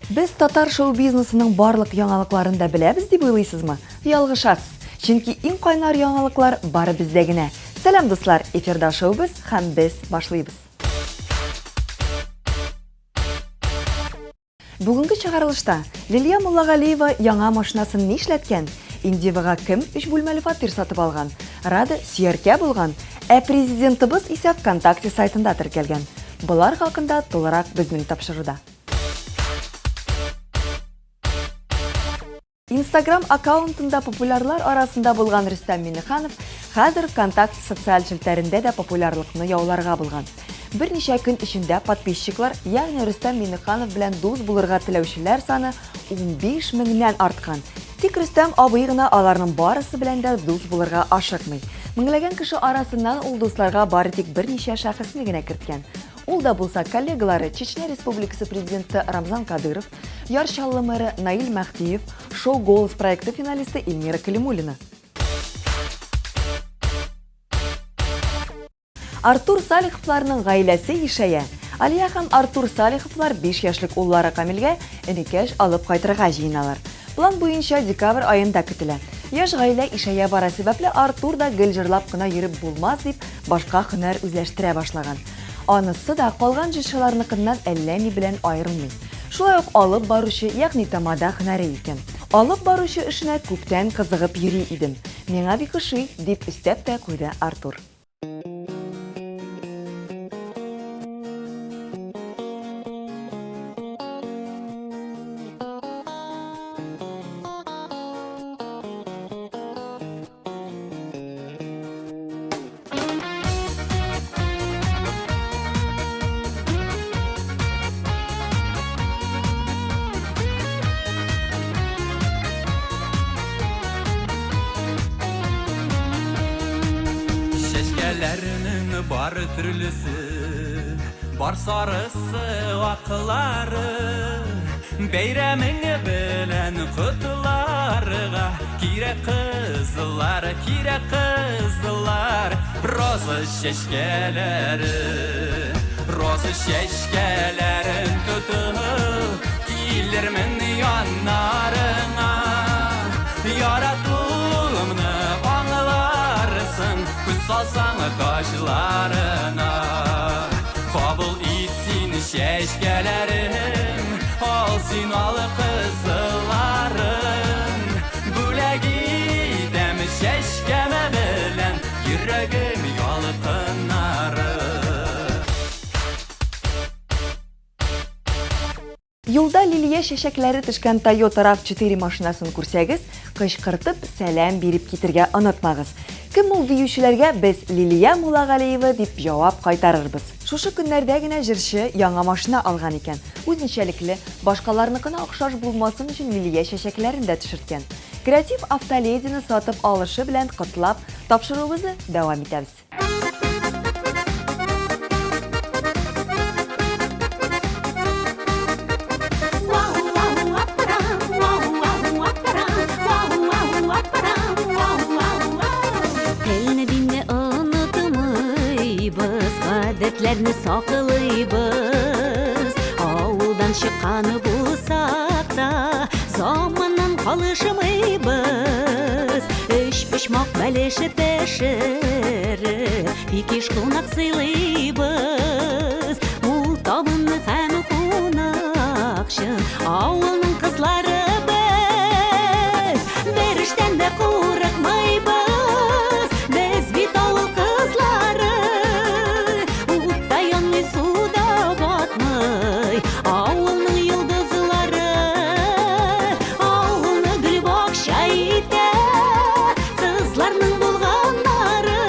Без татар шоу-бизнесының барлык яңалыкларын да беләбез дип уйлыйсызмы? Ялгышасыз. Чөнки иң кайнар яңалыклар бары бездә генә. Сәлам, дуслар! Эфирда шоу-без һәм без башлыйбыз. Бүгенге чыгарылышта Лилия Муллагалиева яңа машинасын нишләткән? Индивага кем өч бүлмәле фатир сатып алган? Рада сөяркә булган, ә президентыбыз исә ВКонтакте сайтында теркәлгән. Болар хакында тулырак безнең тапшыруда. Инстаграм аккаунтында популярлар арасында булган Рөстәм Миңнеханов хәзер ВКонтакте социаль челтәрендә дә популярлыкны яуларга булган. Берничә көн эчендә подписчиклар, ягъни Рөстәм Миңнеханов белән дус булырга теләүчеләр саны 15 меңнән арткан. Тик Рөстәм абый гына аларның барысы белән дә дус булырга ашыкмый. Меңләгән кеше арасыннан ул дусларга бары тик берничә шәхесне генә керткән. Ул да булса коллегалары Чечня Республикасы президенты Рамзан Кадыров, Яр Чаллы мэры Наил Мәһдиев, Шоу Голос проекты финалисты Эльмира Калимуллина. Артур Салиховларның гаиләсе ишәя. Алия һәм Артур Салиховлар 5 яшьлек уллары Камилгә энекәш алып кайтырга җыеналар. План буенча декабрь аенда көтелә. Яшь гаилә ишәя бара сәбәпле Артур да гел җырлап кына йөреп булмас дип, башка һөнәр үзләштерә башлаган. Анысы да калган җырчыларныкыннан әллә ни белән аерылмый. Шулай ук алып баручы, ягъни тамада һөнәре икән. Алып баручы эшенә күптән кызыгып йөри идем. Миңа бик ошый, дип өстәп тә куйды Артур. Чәчкәләрнең бар төрлесе, бар сарысы, аклары. Бәйрәмең белән котларга кирәк кызлар, кирәк кызлар, роза чәчкәләре. Роза чәчкәләрен тотып, килермен яннарыңа. Яратуымны аңларсың, күз салсаң таҗларына. Кабул ит син чәчкәләрем, ал син ал кызылларын. Бүләк итәм чәчкәмә белән йөрәгем ялкыннары. Юлда лилия чәчәкләре төшкән Toyota RAV4 машинасын күрсәгез, кычкыртып сәлам биреп китергә онытмагыз. Кем ул диючеләргә без Лилия Муллагалиева дип җавап кайтарырбыз. Шушы көннәрдә генә җырчы яңа машина алган икән. Үзенчәлекле, башкаларныкына охшаш булмасын өчен лилия чәчәкләрен дә төшерткән. Креатив автоледины сатып алышы белән котлап, тапшыруыбызны дәвам итәбез. Телне динне онытмыйбыз, гадәтләрне саклыйбыз. Авылдан чыккан булсак та, заманнан калышмыйбыз. Өчпочмак бәлеше пешереп, бик еш кунак сыйлыйбыз. Мул табынны һәм кунакчыл авылның кызлары без. Бер эштән дә курыкмыйбыз, без бит авыл кызлары. Утта янмый, суда батмый, авылның йолдызлары. Авылны гөлбакча итә кызларның булганнары.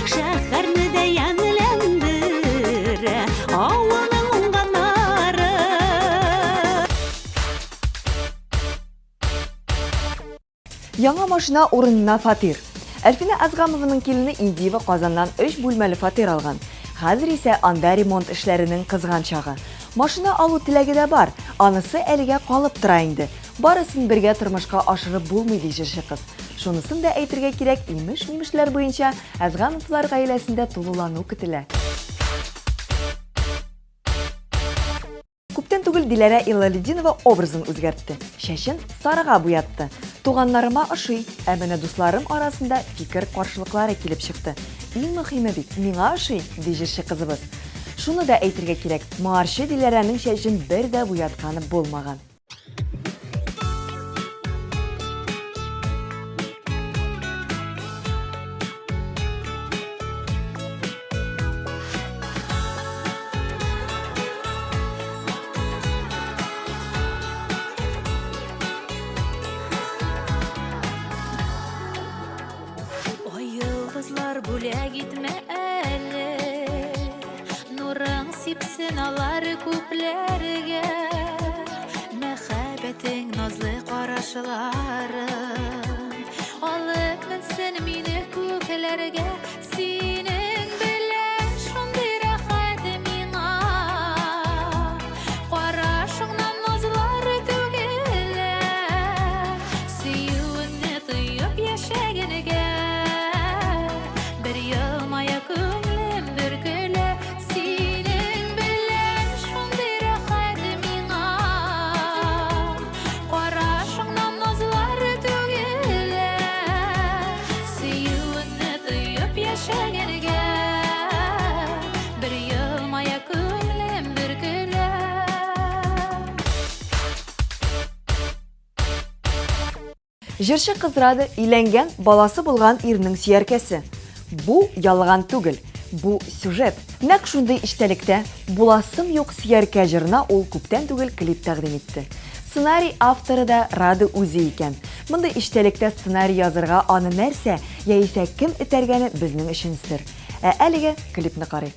Шәһәрне дә ямьләндерә авылның уңганнары. Яңа машина урынына фатир. Әлфинә Азгамованың килене Индиева Казаннан өч бүлмәле фатир алган. Хәзер исә анда ремонт эшләренең кызган чагы. Машина алу теләге дә бар, анысы әлегә калып тора инде. Барысын бергә тормышка ашырып булмый, ди җырчы кыз. Шунысын да әйтергә кирәк, имеш-мимешләр буенча, Әзгамовлар гаиләсендә тулылану көтелә. Күптән түгел Диләрә Илалетдинова образын үзгәртте. Чәчен сарыга буятты. Туганнарыма ошый, ә менә дусларым арасында фикер каршылыклары килеп чыкты. Иң мөхиме бит, миңа ошый, ди җырчы кызыбыз. Шуны да әйтергә кирәк, моңарчы Диләрәнең чәчен бер дә буятканы булмаган. Ай йолдызлар бүләк итмә әле Нурың сипсен алар күпләргә Мәхәббәтең назлы карашларың Алып менсен мине күкләргә Синең белән шундый рәхәт миңа Карашыңнан назлар түгелә Сөюеңне тоеп яшәгәнгә Бер елмая күңлем бер көлә Синең белән шундый рәхәт миңа Карашыңнан назлар түгелә Сөюеңне тоеп яшәгәнгә Бер елмая күңлем бер көлә Җырчы кыз Рада өйләнгән, баласы булган ирнең сөяркәсе. Бу ялган түгел, бу сюжет. Нәкъ шундый эчтәлектә Буласым юк сөяркә җырына ул күптән түгел клип тәкъдим итте. Сценарий авторы да Рада үзе икән. Мондый эчтәлектә сценарий язырга аны нәрсә, яисә кем этәргәне безнең өчен сер. Ә әлегә клипны карыйк.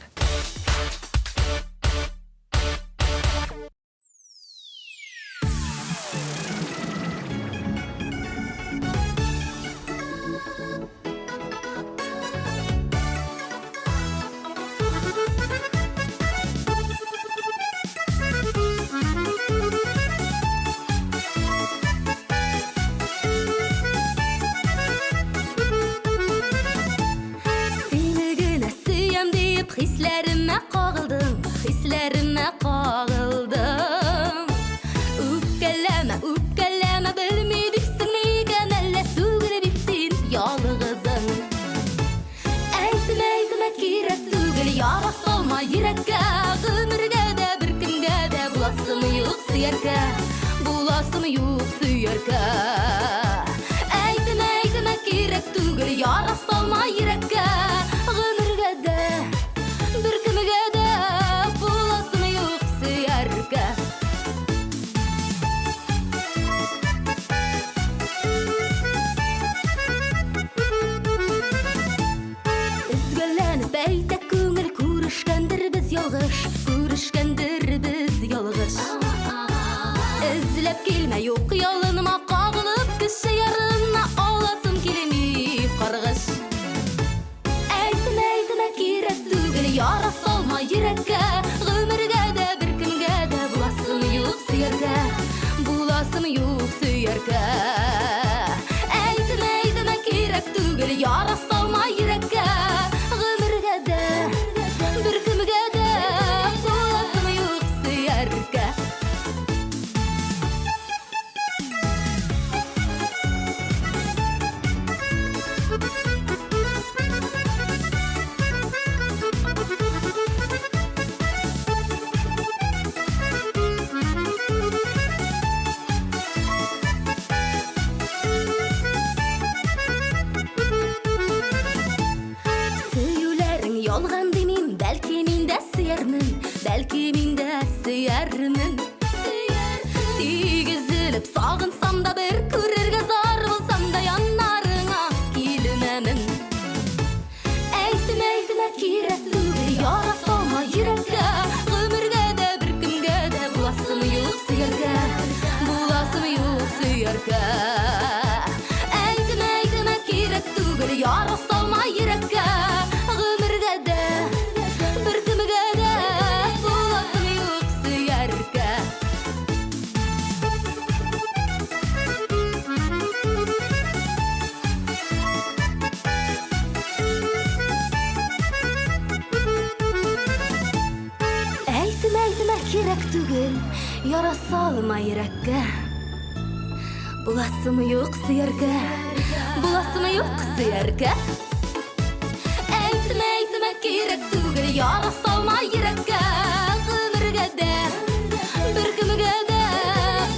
Сине генә сөям диеп хисләремә кагылдың, хисләремә кагылдың. Үпкәләмә, үпкәләмә, белми дисең микән, әллә түгел бит син ялгызың. Әйтмә, әйтмә, кирәк түгел, яра салма йөрәккә, гомергә дә беркемгә дә буласым юк сөяркә, буласым юк сөяркә. Әйтмә, әйтмә, кирәк түгел, яра салма йөрәккә, гомергә дә беркемгә дә буласым юк сөяркә. Өзгәләнеп әйтә күңел, күрешкәндер без ялгыш, күрешкәндер без ялгыш. Эзләп килмә, юк ялынма, кагылып кеше ярына аласым килми каргыш. Әйтмә, әйтмә, кирәк түгел, яра салма йөрәккә, гомергә дә беркемгә дә буласым юк сөяркә, буласым юк сөяркә. Әйтмә, әйтмә, кирәк түгел, яра салма йөрәккә, гомергә дә беркемгә дә буласым юк сөяркә. түгел, яра салма йөрәккә. Буласым юк сөяргә, буласым юк сөяргә. Әйтмә, әйтмә, кирәк түгел, яра салма йөрәккә. Гомергә дә, беркемгә дә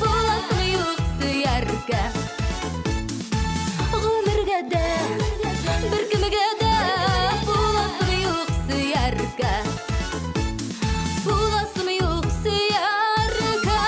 буласым юк сөяргә. Гомергә дә, беркемгә дә буласым юк сөяргә. Буласым юк сөяргә.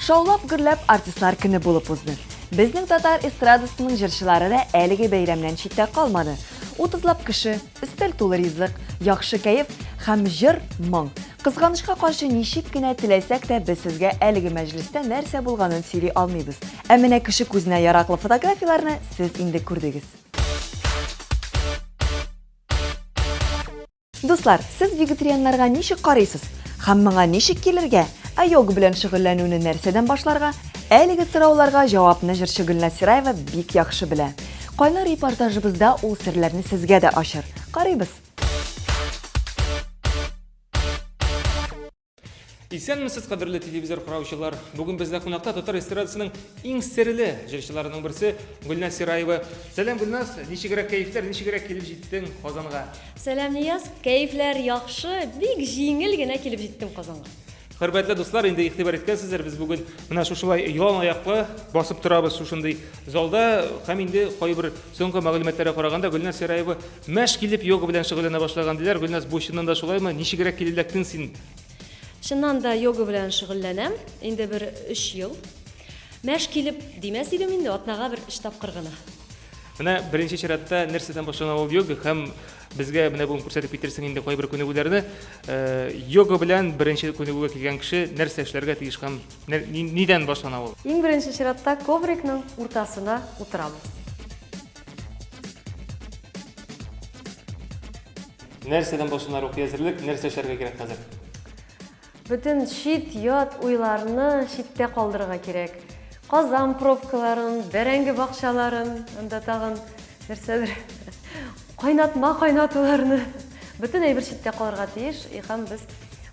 Шаулап-гөрләп артистлар көне булып узды. Безнең татар эстрадасының җырчылары да әлеге бәйрәмнән читтә калмады. Утызлап кеше, өстәл тулы ризык, яхшы кәеф һәм җыр, моң. Кызганычка каршы, ничек кенә теләсәк тә, без сезгә әлеге мәҗлестә нәрсә булганын сөйли алмыйбыз. Ә менә кеше күзенә яраклы фотографияләрне сез инде күрдегез. Дуслар, сез вегетарианнарга ничек карыйсыз? Һәм моңа ничек килергә? Ә йога белән шөгыльләнүне нәрсәдән башларга? Әлеге сорауларга җавапны җырчы Гөлназ Сираева бик яхшы белә. Кайнар репортажыбызда ул серләрне сезгә дә ачыр. Карыйбыз! Исәнмесез, кадерле телевизор караучылар. Бүген бездә кунакта татар эстрадасының иң серле җырчыларының берсе Гөлназ Сираева. Сәлам, Гөлназ, ничегрәк кәефләр, ничегрәк килеп җиттең Казанга? Сәлам, Нияз. Кәефләр яхшы, бик җиңел генә килеп җиттем Казанга. Хөрмәтле дуслар, инде игътибар иткәнсездер, без бүген менә шушылай ялан аяклы басып торабыз шушындый залда һәм инде кайбер соңгы мәгълүматларга караганда Гөлназ Сираева мәш килеп йога белән шөгыльләнә башлаган диләр. Гөлназ, бу чыннан да шулаймы? Ничегрәк килеп эләктең син? Чыннан да йога белән шөгыльләнәм, инде бер өч ел. Мәш килеп димәс идем инде, атнага бер өч тапкыр гына. Менә беренче чиратта нәрсәдән башлана ул йога һәм безгә менә бүген күрсәтеп китерсең инде кайбер күнегүләрне. Э, йога белән беренче күнегүгә килгән кеше нәрсә эшләргә тиеш һәм нидән башлана ул? Иң беренче чиратта коврикның уртасына утырабыз. Нәрсәдән башлана рухи әзерлек, нәрсә эшләргә кирәк хәзер? Бөтен чит, ят уйларны читтә калдырырга кирәк. Казан пробкаларын, бәрәңге бакчаларын, анда тагын нәрсәдер, кайнатма кайнатуларны. Бөтен әйбер читтә калырга тиеш, и һәм без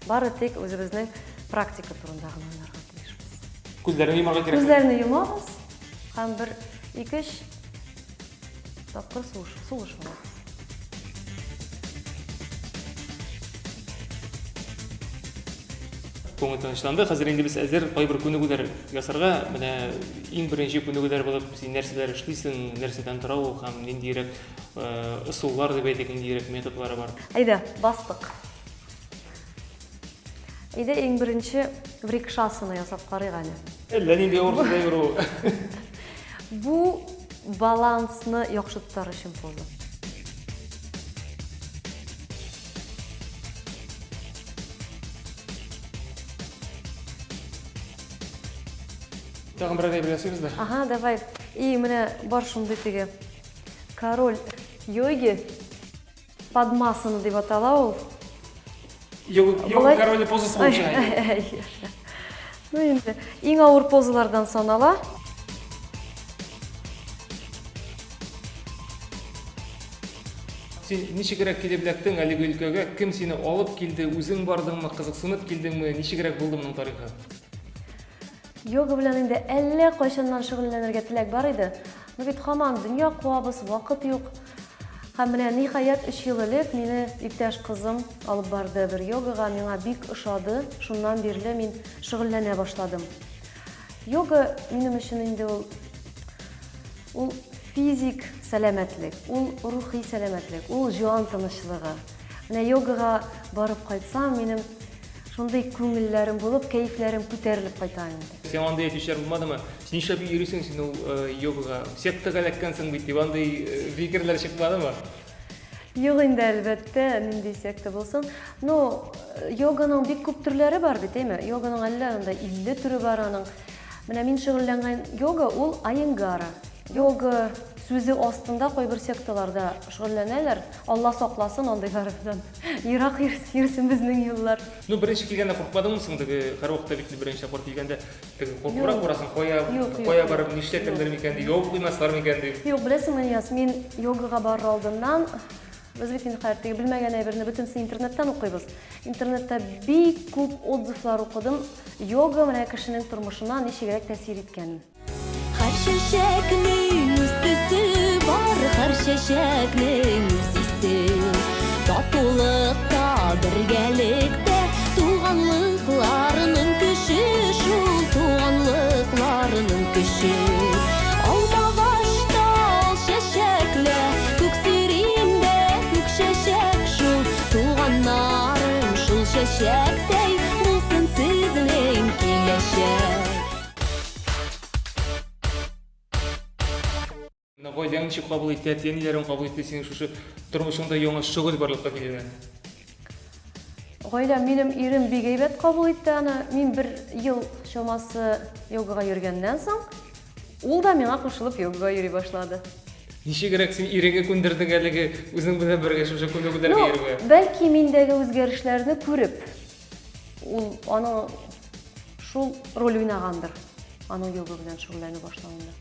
бары тик үзебезнең практика турында гына уйларга тиешбез. Күзләрне йомарга кирәк. Күзләрне йомабыз һәм бер, ике-өч Тапкыр сулыш, сулыш алабыз. Күңел тынычланды. Хәзер инде без әзер кайбер күнегүләр ясарга. Менә иң беренче күнегүләр булып син нәрсәләр эшлисең, нәрсәдән тора ул һәм ниндиерәк э, ысуллар дип әйтик, ниндиерәк методлары бар. Әйдә, бастык. Әйдә, иң беренче врикшасана ясап карыйк әле. Әллә нинди авыр сүз әйбер ул. Бу балансны яхшы тотар өчен поза. Тагын берәр әйбер ясыйбыз да. Ага, давай. И менә бар шундый теге король йоги. Падмасана дип атала ул. Йога, йога короле позасы булып чыга. Ну инде иң авыр позалардан санала. Син ничегрәк килеп эләктең әлеге өлкәгә? Кем сине алып килде? Үзең бардыңмы, кызыксынып килдеңме? Ничегрәк булды моның тарихы? Йога белән инде әллә кайчаннан шөгыльләнергә теләк бар иде. Но бит һаман дөнья куабыз, вакыт юк. Һәм менә, ниһаять, өч ел элек мине иптәш кызым алып барды бер йогага, миңа бик ошады, шуннан бирле мин шөгыльләнә башладым. Йога минем өчен инде ул, ул физик сәламәтлек, ул рухи сәламәтлек, ул җан тынычлыгы. Менә йогага барып кайтсам, минем Шундый күңелләрем булып, кәефләрем күтәрелеп кайта инде. Сиңа андый әйтүчеләр булмадымы? Син нишләп йөрисең син ул йогага? Сектага эләккәнсең бит дип андый фикерләр чыкмадымы? Юк инде, әлбәттә, нинди секта булсын. Ну, йоганың бик күп төрләре бар бит, әйме? Йоганың әллә анда 50 төре бар аның. Менә мин шөгыльләнгән йога ул айенгара. Йога сүзе астында кайбер секталарда шөгыльләнәләр. Алла сакласын андыйлардан. Ерак йөрсен безнең юллар. Ну, беренче килгәндә куркмадыңмы соң теге һәрвакытта бит беренче тапкыр килгәндә теге куркыбрак барасың, кая кая барып нишләтерләр микән дип, ябып куймаслар микән дип. Юк, беләсеңме, Нияз, мин йогага барыр алдыннан Без бит инде хәзер теге белмәгән әйберне бөтенесен интернеттан укыйбыз. Интернетта бик күп отзывлар укыдым, йога менә кешенең тормышына ничегрәк тәэсир иткәнен. Һәр чәчәкнең үз төсе бар, һәр чәчәкнең үз исе. Татулыкта, бергәлектә, туганлыкларының көче шул, туганлыкларының көче. Алмагачта ал чәчәклә, күк сириндә күк чәчәк шул, туганнарым шул чәчәктәй булсын сезнең киләчәк. Менә гаиләң ничек кабул итте, әти-әниләрең кабул итте синең шушы тормышыңда яңа шөгыль барлыкка килүне? Гаиләм, минем ирем бик әйбәт кабул итте аны. Мин бер ел чамасы йогага йөргәннән соң, ул да миңа кушылып йогага йөри башлады. Ничегрәк син иреңә күндердең әлеге үзең белән бергә шушы күнегүләргә Ну, йөрүгә? бәлки миндәге үзгәрешләрне күреп, ул аның шул роль уйнагандыр, аның йога белән шөгыльләнә башлавында.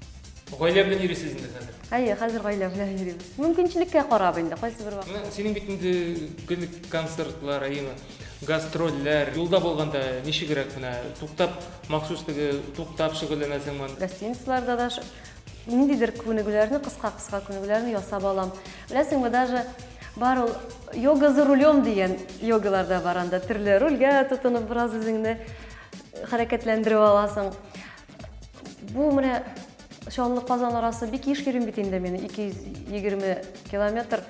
Гаилә белән йөрисез инде хәзер. Әйе, хәзер гаилә белән йөрибез. Мөмкинчелеккә карап инде, кайсы бер вакыт. Менә синең бит инде гел концертлар, әйеме, гастрольләр, юлда булганда ничегрәк менә туктап, махсус теге туктап шөгыльләнәсеңме? Гостиницаларда да ниндидер күнегүләрне, кыска-кыска күнегүләрне ясап алам. Беләсеңме, даже бар ул йога за рулем дигән йогалар да бар анда. Төрле рульгә тотынып бераз үзеңне хәрәкәтләндереп аласың. Бу менә Чаллы Казан арасы бик еш йөрим бит инде мин, 220 километр.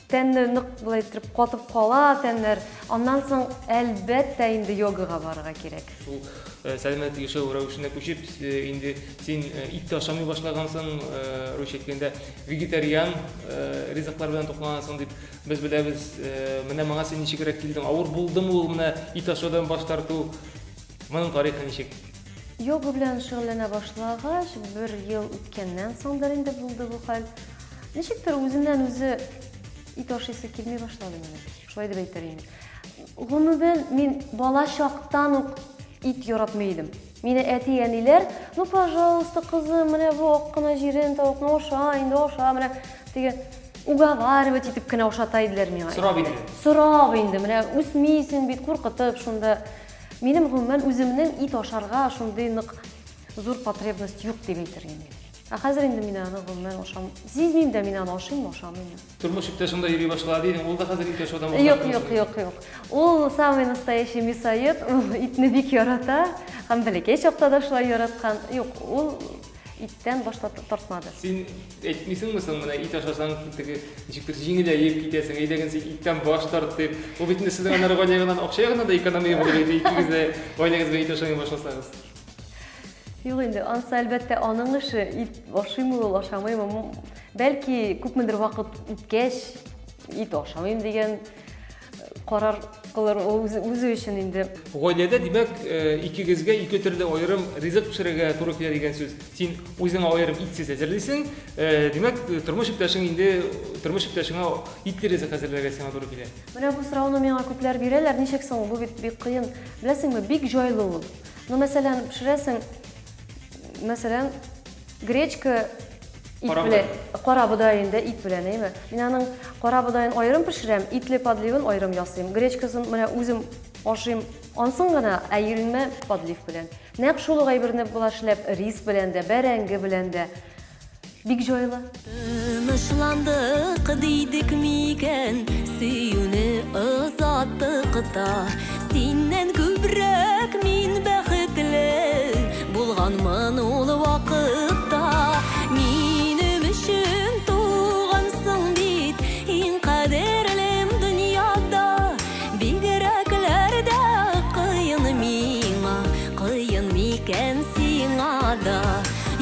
Тәнне нык болай иттереп катып кала тәннәр. Аннан соң, әлбәттә, инде йогага барырга кирәк. Шул сәламәт яшәү рәвешенә күчеп, инде син ит тә ашамый башлагансың, русча әйткәндә, вегетариан ризыклар белән тукланасың дип без беләбез. Менә моңа син ничегрәк килдең? Авыр булдымы ул менә ит ашаудан баш тарту? Моның тарихы ничек? Йога белән шөгыльләнә башлагач, бер ел үткәннән соңдыр инде булды бу хәл. Ничектер үзеннән-үзе ит ашыйсы килми башлады минем. Шулай дип әйтер идем. Гомумән, мин бала чактан ук ит яратмый идем. Мине әти-әниләр, ну, пожалуйста, кызым, менә бу ак кына җирен тавыкны аша, инде аша, менә теге уговаривать итеп кенә ашата иделәр миңа. Сорап инде. Сорап инде, менә үсмисең бит, куркытып шунда. Минем гомумән үземнең ит ашарга шундый нык зур потребность юк дип әйтер идем. Ә хәзер инде мин аны гомумән ашам. Сизмим дә мин аны ашыйммы, ашамыйммы. Тормыш иптәшең дә йөри башлады дидең, ул да хәзер ит ашаудан баш Юк, юк, юк, юк. Ул самый настоящий мясоед, ул итне бик ярата һәм бәләкәй чакта да шулай яраткан. Юк, ул иттән баш тартмады. Син әйтмисеңме соң, менә ит ашасаң, теге ничектер җиңеләеп китәсең, әйдәген син иттән баш тарт дип. Ул бит инде сезнең аннары гаилә ягыннан акча ягыннан да экономия булыр иде, икегез дә гаиләгез белән ит ашамый башласагыз. Юк инде, ансы әлбәттә аның эше, ит ашыймы ул, ашамыймы. Бәлки күпмедер вакыт үткәч, ит ашамыйм дигән карар кылыр ул үзе, үзе өчен инде. Гаиләдә, димәк, икегезгә ике төрле аерым ризык пешерергә туры килә дигән сүз. Син үзеңә аерым итсез әзерлисең, димәк, тормыш иптәшең инде, тормыш иптәшеңә итле ризык әзерләргә сиңа туры килә. Менә бу сорауны миңа күпләр бирәләр, ничек соң, бу бит бик кыен. Беләсеңме, бик җайлы ул. Ну, мәсәлән, пешерәсең, мәсәлән, гречка ит белән, кара бодай инде ит белән, әйме? Мин аның кара бодаен аерым пешерәм, итле подливын аерым ясыйм. Гречкасын менә үзем ашыйм, ансын гына, ә иремә подлив белән. Нәкъ шул ук әйберне була эшләп рис белән дә, бәрәңге белән дә. Бик җайлы. Тынычландык дидек микән, сөюне озаттык та. Синнән күбрәк мин бәхетле булганмын ул вакытта. Минем өчен тугансың бит, иң кадерлем дөньяда. Бигрәкләр дә кыен миңа, кыен микән сиңа да.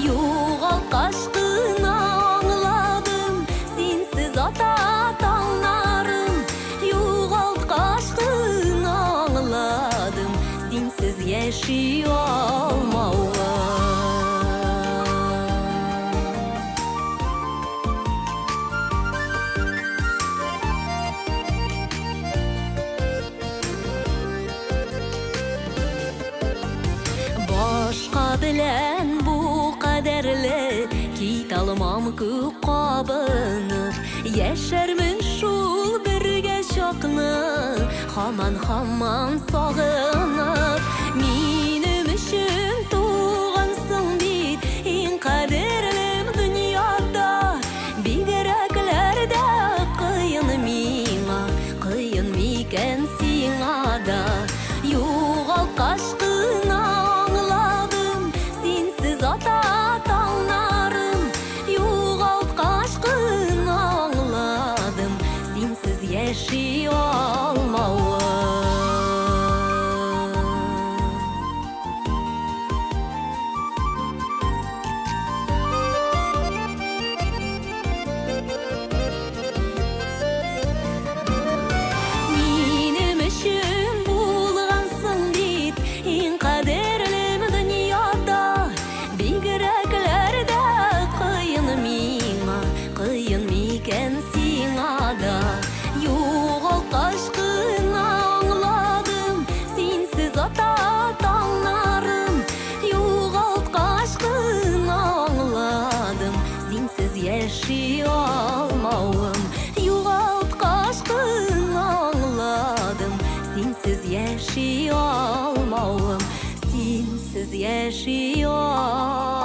Югалткач кына аңладым, синсез ата таңнарым. Югалткач кына аңладым, синсез яши алмавым. Башка белән бу кадәрле киталмам күк кабынып. Яшәрмен. Безнең шул бергә чакны Хаман хаман сагынып Минем өчен тугансың бит Иң кадерлем дөньяда Бигрәкләр дә кыен миңа Кыен микән сиңа да Югалткач кына аңладым Синсез ата таңнарым Югалткач кына аңладым Синсез яши алмавым. Минем өчен булгансың бит иң кадерлем дөньяда. Бигрәкләр дә кыен миңа, кыен микән сиңа да. Югалткач кына аңладым, синсез ата таңнарым. Югалткач кына аңладым, синсез яши алмавым. Югалткач кына аңладым, синсез яши алмавым. Синсез яши алмавым.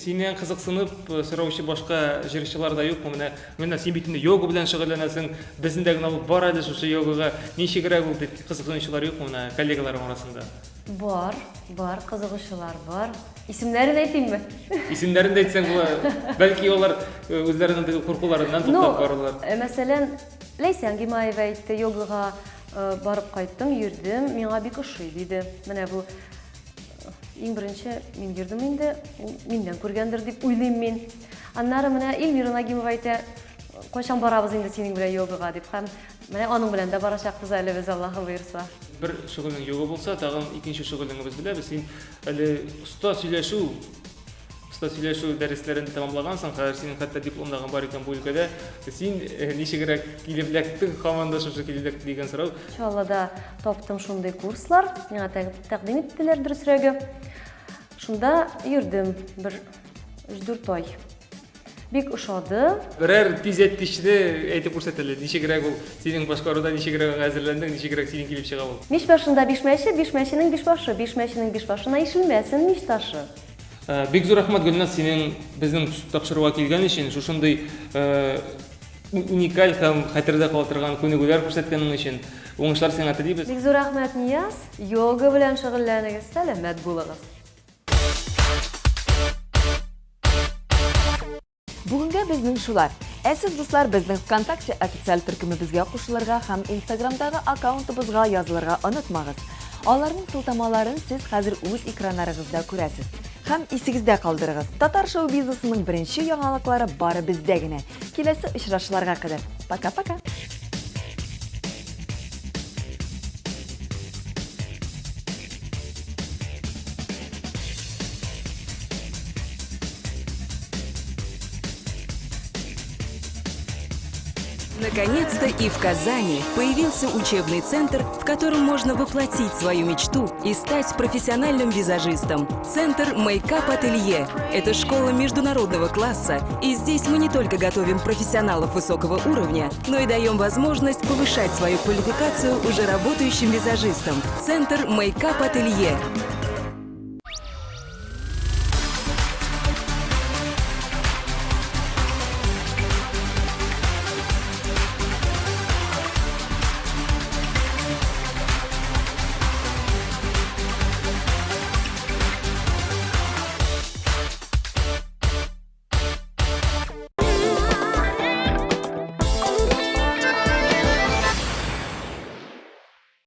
Синнән кызыксынып э, сораучы башка җырчылар да юкмы? Менә, менә син бит инде йога белән шөгыльләнәсең, безне дә генә алып бар әле шушы йогага. Ничегрәк ул дип кызыксынучылар юкмы менә коллегаларың арасында? Бар, бар, кызыгучылар бар. Исемнәрен әйтимме? Исемнәрен дә әйтсәң була. Бәлки алар э, үзләренең теге куркуларыннан туктап барырлар. Э, мәсәлән, Ләйсән Гимаева әйтте, йогага барып кайттым, йөрдем, миңа бик ошый, диде. Менә бу Иң беренче мин йөрдем инде, ул миннән күргәндер дип уйлыйм мин. Аннары менә Эльмира Нагимова әйтә, кайчан барабыз инде синең белән йогага дип. Һәм менә аның белән дә барачакбыз әле без, Аллаһы боерса. Бер шөгылең йога булса, тагын икенче шөгылеңебез беләбез. Син әле оста сөйләшү, оста сөйләшү дәресләрен тәмамлагансың, хәзер синең хәтта дипломнагың бар икән бу өлкәдә. Син э, ничегрәк килеп эләктең, һаман да шушы килеп эләкте дигән сорау. Чаллыда таптым шундый курслар, миңа тәкъдим иттеләр дөресрәге. Шунда йөрдем бер 3-4 ай. Бик ошады. Берәр тизәткечне әйтеп күрсәт әле, ничегрәк ул синең башкаруда, ничегрәк аңа әзерләндең, ничегрәк синең килеп чыга ул? Мич башында биш мәче, биш мәченең биш башы, биш мәченең биш башына ишелмәсен мич ташы. Э, бик зур рәхмәт, Гөлназ, синең безнең тапшыруга килгән өчен, шушындый э, Уникаль һәм хәтердә кала торган күнегүләр күрсәткәнең өчен уңышлар сиңа телибез. Бик зур рәхмәт, Нияз. Йога белән шөгыльләнегез, сәламәт булыгыз. Бүгенгә безнең шулар. Ә сез, дуслар, безнең ВКонтакте официаль төркемебезгә кушылырга һәм Инстаграмдагы аккаунтыбызга язылырга онытмагыз. Аларның сылтамаларын сез хәзер үз экраннарыгызда күрәсез. Һәм исегездә калдырыгыз, татар шоу-бизнесының беренче яңалыклары бары бездә генә. Киләсе очрашуларга кадәр. Пока-пока. Наконец-то и в Казани появился учебный центр, в котором можно воплотить свою мечту и стать профессиональным визажистом. Центр Мейкап Ателье – это школа международного класса, и здесь мы не только готовим профессионалов высокого уровня, но и даем возможность повышать свою квалификацию уже работающим визажистам. Центр Мейкап Ателье.